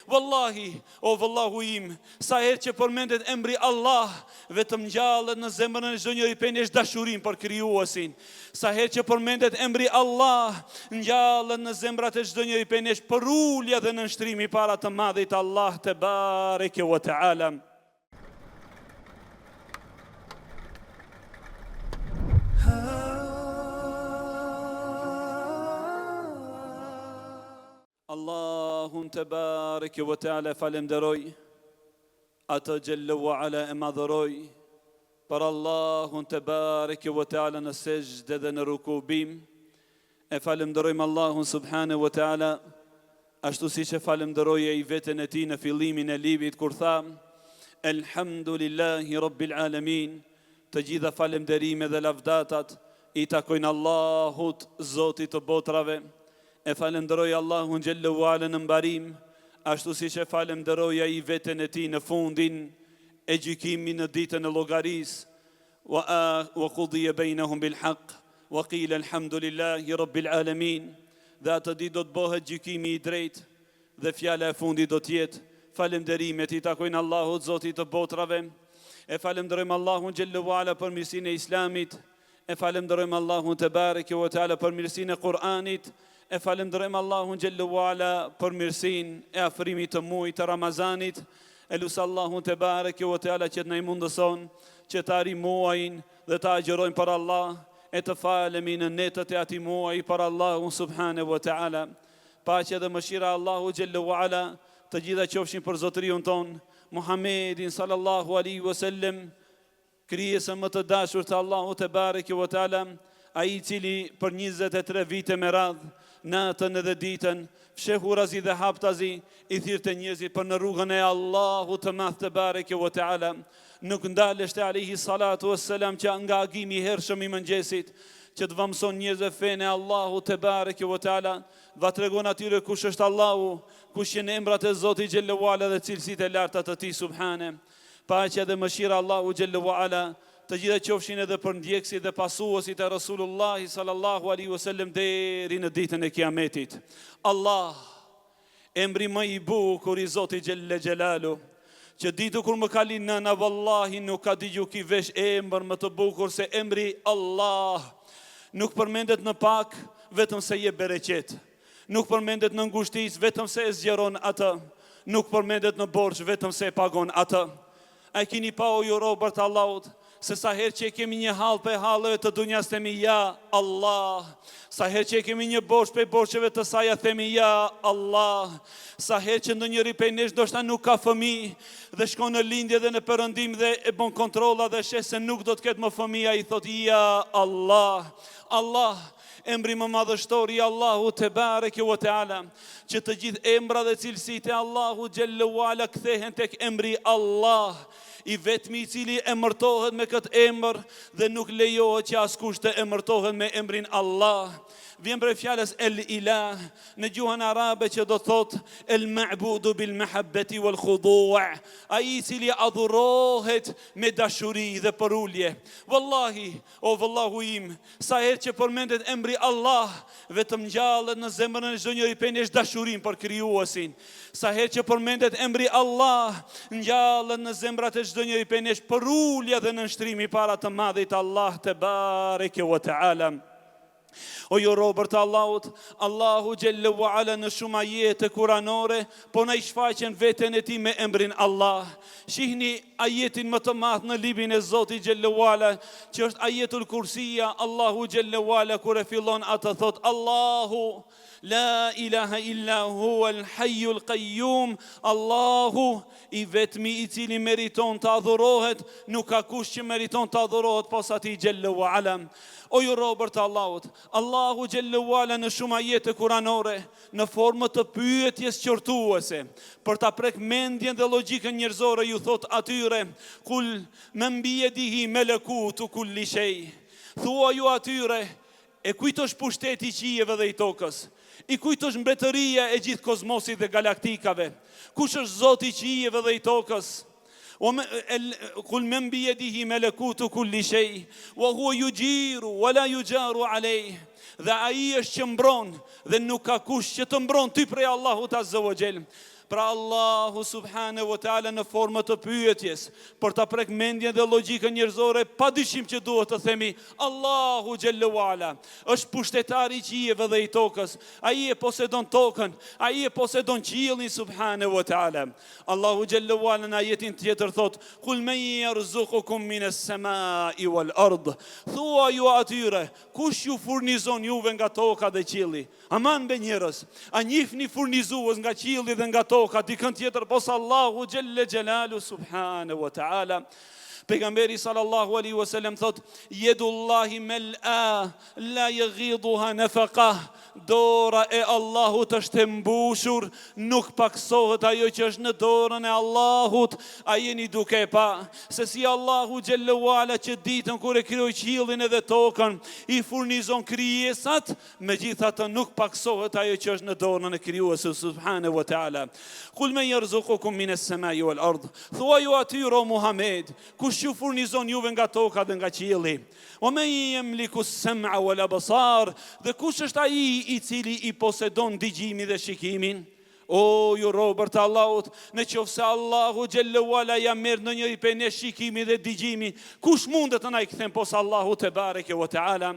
Wallahi, o vëllau im, sa herë që përmendet emri Allah, vetëm ngjallet në zemrën e çdo njëri prej nesh dashurinë për Krijuesin. Sa herë që përmendet emri Allah, ngjallet në zemrat e çdo njëri prej nesh përulja dhe nënshtrimi para të Madhit Allah tebareke ve teala. Allahun tebareke ve teala e falemderoj, atë xhelle ve ala e madhëroj, për Allahun tebareke ve teala në sexhde dhe në ruku bim, e falemderojmë Allahun subhane ve teala, ashtu siç e falemderoi ai veten e tij në fillimin e librit kur tha, Elhamdulillahi Rabbil Alamin, të gjitha falemderime dhe lavdatat i takojnë Allahut, Zotit të botrave, E falënderoj Allahun xhelle ue ala në mbarim, ashtu siç e falënderoi ai veten e tij në fundin e gjykimit në ditën e llogarisë, wa wa qudiya bainahum bil haq wa qila alhamdulillahi rabbil alamin, dhe atë ditë do të bëhet gjykimi i drejtë dhe fjala e fundit do të jetë, Falënderimet i takojnë Allahut, Zotit të botrave. E falënderojmë Allahun xhelle ue ala për mirësinë e Islamit, E falënderojmë Allahun te bareke ve teala për mirësinë e Kur'anit, e falënderojmë Allahun xhelle ve ala për mirësinë e afrimit të muajit të Ramazanit. E lus Allahun te bareke ve teala që të na i mundëson që të arrijmë muajin dhe të agjërojmë për Allah e të falemi në netët e atij muaji për Allahun subhanehu ve teala. Paqja dhe mëshira e Allahut xhelle ve ala të gjitha qofshin për zotëriun tonë Muhammedin sallallahu alaihi wasallam Krijesën më të dashur të Allahut te bareke ve teala, ai i cili për 23 vite me radhë, natën edhe ditën, fshehurazi dhe haptazi, i thirrte njerëzit për në rrugën e Allahut të Madh te bareke ve teala. Nuk ndaleshte alejhi salatu vesselam që nga agimi i hershëm i mëngjesit, që t'ua mëson njerëzve fenë e Allahut te bareke ve teala, t'ua tregon atyre kush është Allahu, kush janë emrat e Zotit xhelle ve ala dhe cilësitë e larta të Tij subhane. Paqja dhe mëshira e Allahut xhelle ue ala të gjitha qofshin edhe për ndjekësit dhe pasuesit e Resulullahit sallallahu alaihi wasallam deri në ditën e Kiametit. Allah, emri më i bukur i Zotit xhelle xhelalu, që ditën kur më ka lind nëna vallahi nuk ka dëgju ky vesh emër më të bukur se emri Allah. Nuk përmendet në pak vetëm se jep bereqet. Nuk përmendet në ngushticë vetëm se e zgjeron atë. Nuk përmendet në borxh vetëm se e pagon atë. A e kini pa o ju robër të Allahut, se sa herë që e kemi një hall prej halleve të dunjas themi ja Allah, sa herë që e kemi një borxh prej borxheve të saja themi ja Allah, sa herë që ndonjëri prej nesh ndoshta nuk ka fëmijë dhe shkon në lindje dhe në perëndim dhe e bon kontrolla dhe sheh se nuk do të ketë më fëmijë, ai thotë ja Allah, Allah, Emri më madhështor i Allahut te bareke ve teala, që të gjithë emra dhe cilësitë e Allahut xhelle ve ala kthehen tek emri Allah, i vetmi i cili emërtohet me këtë emër dhe nuk lejohet që askush të emërtohet me emrin Allah. Vjen prej fjalës el ilah në gjuhën arabe që do thotë el ma'budu bil mahabbati wal khudu', ai i cili adhurohet me dashuri dhe përulje. Wallahi, O vëllau im, sa herë që përmendet emri Allah, vetëm ngjallet në zemrën e çdo njëri prej nesh dashurinë për Krijuesin. Sa herë që përmendet emri Allah, ngjallet në zemrat e çdo njëri prej nesh përulja dhe nënshtrimi para të Madhit Allah te bareke ve teala. O ju robër të Allahut, Allahu xhelle ve ala në shumë ajete kuranore, po na i shfaqen veten e tij me emrin Allah. Shihni ajetin më të madh në librin e Zotit xhelle ve ala, që është ajetul kursia, Allahu xhelle ve ala kur e fillon atë thotë Allahu La ilaha illa huwa al-hayyul qayyum, Allahu i vetmi i cili meriton të adhurohet, nuk ka kush që meriton të adhurohet pos atij xhelle ve ala. O ju robër të Allahut, Allahu xhelle ve ala në shumë ajete kuranore, në formë të pyetjes qortuese, për ta prek mendjen dhe logjikën njerëzore ju thotë atyre, Kul men bijedihi melekutu kulli shej. Thuaju atyre, E kujt është pushteti i qiejve dhe i tokës? I kujt është mbretëria e gjithë kozmosit dhe galaktikave? Kush është Zoti i qiejve dhe i tokës? Kul men bijedihi melekutu kulli shej, wa huwa juxhiru, wa la juxharu alejh. Dhe ai është që mbron, dhe nuk ka kush që të mbron ty prej Allahut azze wa xhel. Pra Allahu subhanehu ve teala në formë të pyetjes, për ta prek mendjen dhe logjikën njerëzore, padyshim që duhet të themi Allahu xhelle ue ala është pushtetari i qiejve dhe i tokës. Ai e posedon tokën, ai e posedon qiellin subhanehu ve teala. Allahu xhelle ue ala në ajetin tjetër thotë: "Kul men yarzuqukum minas samai wal ard." Thuaju atyre, kush ju furnizon juve nga toka dhe qielli? Aman be njerëz, a njihni furnizues nga qielli dhe nga toka dikën tjetër pos Allahu xhelle xhelalu subhanahu wa taala? Pejgamberi sallallahu alaihi wasallam thot: "Jedullahi mel'a la yaghiduha nafaqa." Dora e Allahut është e mbushur, nuk paksohet ajo që është në dorën e Allahut. A jeni duke e pa se si Allahu xhelle ue ala që ditën kur e krijoi qiellin edhe tokën, i furnizon krijesat Megjithatë nuk pakësohet ajo që është në dorën e Krijuesit subhanehu ve teala. Kul men yerzuqukum mines semai wal ard. Thuaju atyre o Muhamed, kush ju furnizon juve nga toka dhe nga qielli? Wa men yemliku as-sam'a wal absar. Dhe kush është ai i cili i posedon dëgjimin dhe shikimin? O ju robër të Allahut, në qoftë se Allahu xhelle ue ala ja merr ndonjërit prej nesh shikimin dhe dëgjimin, kush mundet të na i kthen pos Allahu tebareke ve teala?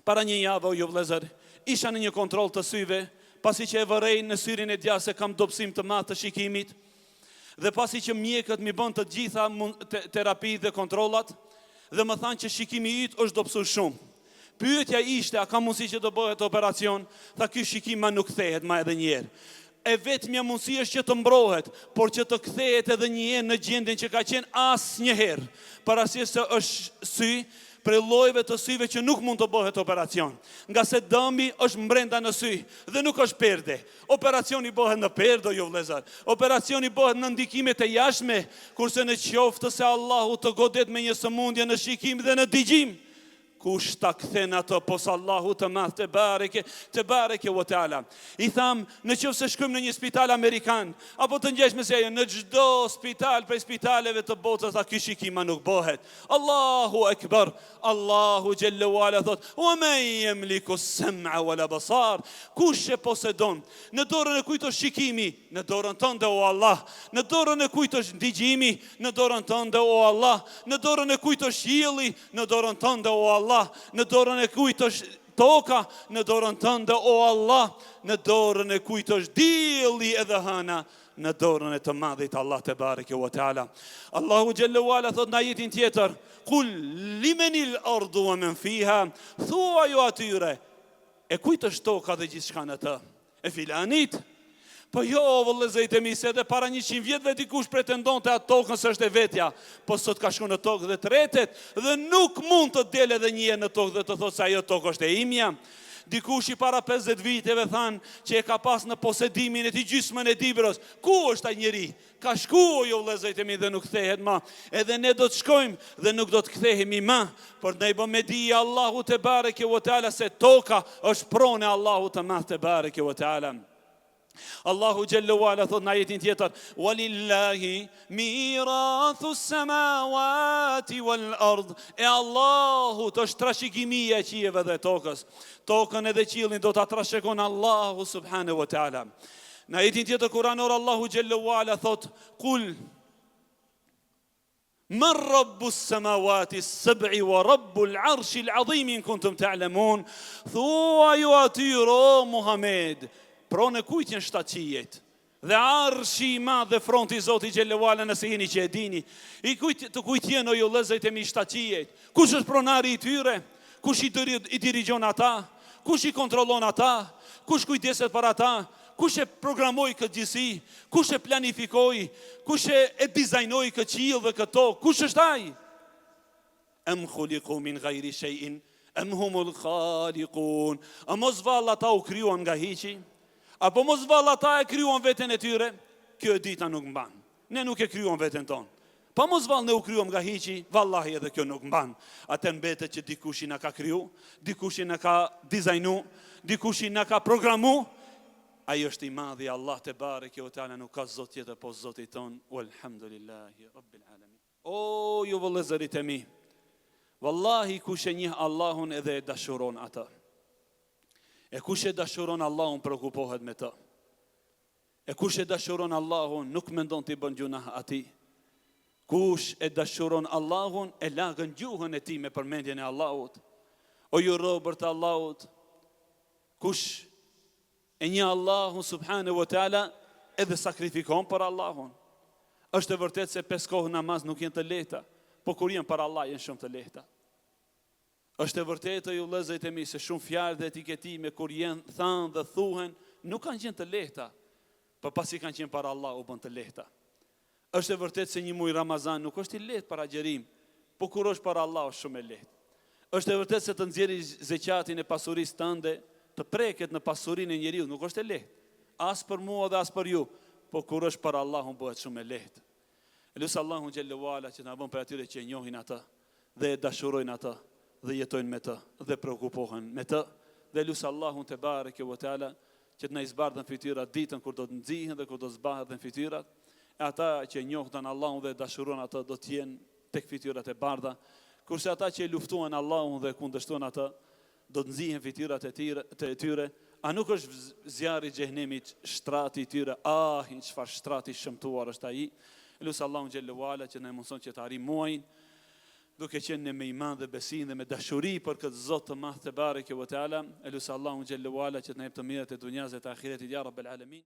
Para një jave o ju vëllezër, isha në një kontroll të syve, pasi që e vërej në syrin e djathtë se kam dobësim të madh të shikimit dhe pasi që mjekët m'i bënë të gjitha terapitë dhe kontrollat dhe më thanë që shikimi yt është dobësu shumë. Pyetja ishte a ka mundësi që të bëhet operacion? Tha ky shikim ma nuk kthehet ma edhe një herë. E vetmja mundësi është që të mbrohet, por që të kthehet edhe një herë në gjendjen që ka qenë asnjëherë. Për arsye se është sy prej llojeve të syve që nuk mund të bëhet operacion, ngase dëmi është mbrenda në sy dhe nuk është perde. Operacioni bëhet në perde, ju vëllezër. Operacioni bëhet në ndikimet e jashtme, kurse në qoftë se Allahu të godet me një sëmundje në shikim dhe në dëgjim, Kush ta kthen atë pos Allahut të Madh tebareke tebareke ve teala. I thamë, në qoftë se shkojmë në një spital amerikan apo të ngjashme si ajo, në çdo spital prej spitaleve të botës tha ky shikim ma nuk bëhet. Allahu ekber. Allahu xhelle ve ala thot: "Wa men yemliku as-sam'a wal absar." Kush e posedon? Në dorën e kujt është shikimi? Në dorën tënde o Allah. Në dorën e kujt është ndigjimi? Në dorën tënde o Allah. Në dorën e kujt është qielli? Në dorën tënde o Allah, në dorën e kujt është toka, në dorën tënde o Allah, në dorën e kujt është dielli edhe hëna, në dorën e të madhit Allah tebareke ve teala. Allahu xhelle ve ala thot në ajetin tjetër, kul limenil ardu ve men fiha, thuaju atyre, e kujt është toka dhe gjithçka në të? E filanit? Po jo, o vëllezërit e mi, se edhe para 100 vjetëve dikush pretendonte atë tokën se është e vetja, po sot ka shku në tokë dhe tretet, dhe nuk mund të del edhe një herë në tokë dhe të thotë se ajo tokë është e imja. Dikush i para 50 viteve thanë që e ka pas në posedimin e tij gjysmën e Dibrës. Ku është ai njeri? Ka shku o ju vëllezërit e mi dhe nuk kthehet ma. Edhe ne do të shkojmë dhe nuk do të kthehemi ma. Por na i bën me dije Allahu tebareke ve teala se toka është pronë e Allahut të madh tebareke ve teala. Allahu xhelle ve ala thot në ajetin tjetër: "Walillahi mirathu samawati wal ard." E Allahut është trashëgimia e qiejve dhe tokës. Tokën edhe qiellin do ta trashëgon Allahu subhanahu wa taala. Në ajetin tjetër kuranor Allahu xhelle ve ala thot: "Kul Men rabbu samawati sab'i wa rabbu al-arshi al-azim in kuntum ta'lamun." Thuaju atyre o Muhamed, pronë e kujt janë shtatë qiejt? Dhe arshi i madh dhe fronti i Zotit xhelle ve ala nëse jeni që e dini. I kujt të kujt janë o ju vëllezërit e mi shtatë qiejt? Kush është pronari i tyre? Kush i, diri, i dirigjon ata? Kush i kontrollon ata? Kush kujdeset për ata? Kush e programoi këtë gjithësi? Kush e planifikoi? Kush e, e dizajnoi këtë qiell dhe këtë tokë? Kush është ai? Em khuliqu min ghairi shay'in em humul khaliqun. A mos vallë ata u krijuan nga hiçi? Apo mos vallë ata e krijuan veten e tyre? Kjo e dyta nuk mban. Ne nuk e krijuam veten tonë. Pa mos vallë ne u krijuam nga hiçi, vallahi edhe kjo nuk mban. Atëherë mbetet që dikushi na ka kriju, dikushi na ka dizajnu, dikushi na ka programu. Ai është i madhi Allah tebareke ve teala nuk ka zot tjetër pos Zotit tonë. Walhamdulillahi rabbil alamin. O ju vëllezërit e mi, vallahi kush e njeh Allahun edhe e dashuron atë. E kush e dashuron Allahun preokupohet me të. E kush e dashuron Allahun, nuk mendon t'i bën gjunah atij. Kush e dashuron Allahun, e lagën gjuhën e tij me përmendjen e Allahut. O ju robër të Allahut, kush e njeh Allahun subhanahu wa taala edhe sakrifikon për Allahun. Është e vërtetë se pesë kohë namaz nuk janë të lehta, po kur janë për Allah janë shumë të lehta. Është e vërtetë ju vëllezërit e mi se shumë fjalë dhe etiketime kur janë thënë dhe thuhen nuk kanë qenë të lehta, por pasi kanë qenë për Allah u bën të lehta. Është e vërtetë se një muaj Ramazan nuk është i lehtë për agjërim, po kur është për Allah është shumë e lehtë. Është e vërtetë se të nxjerrësh zeqatin e pasurisë tënde, të preket në pasurinë e njeriut nuk është e lehtë. As për mua dhe as për ju, po kur është për Allahun bëhet shumë e lehtë. E lus Allahun xhelle ue ala që të na bën prej atyre që e njohin atë dhe e dashurojnë atë dhe jetojnë me të dhe preokupohen me të dhe lus Allahun tebareke ve teala që të na i zbardhën fytyrat ditën kur do të nxihen dhe kur do të zbardhen fytyrat e ata që e njohtën Allahun dhe e dashuruan atë do të jenë tek fytyrat e bardha kurse ata që e luftuan Allahun dhe e kundërshtuan atë Do të nxihen fytyrat e tyre, të tyre, a nuk është zjarri i xhehenemit shtrati i tyre, ah, çfarë shtrati i shëmtuar është ai. E lus Allahun xhelle ue ala që na e mundëson që të arrijmë muajin, duke qenë ne me iman dhe besim dhe me dashuri për këtë Zot të madh tebareke ve teala. E lus Allahun xhelle ue ala që të na jep të mirat e dunjas dhe të ahiretit ja rabbel alemin.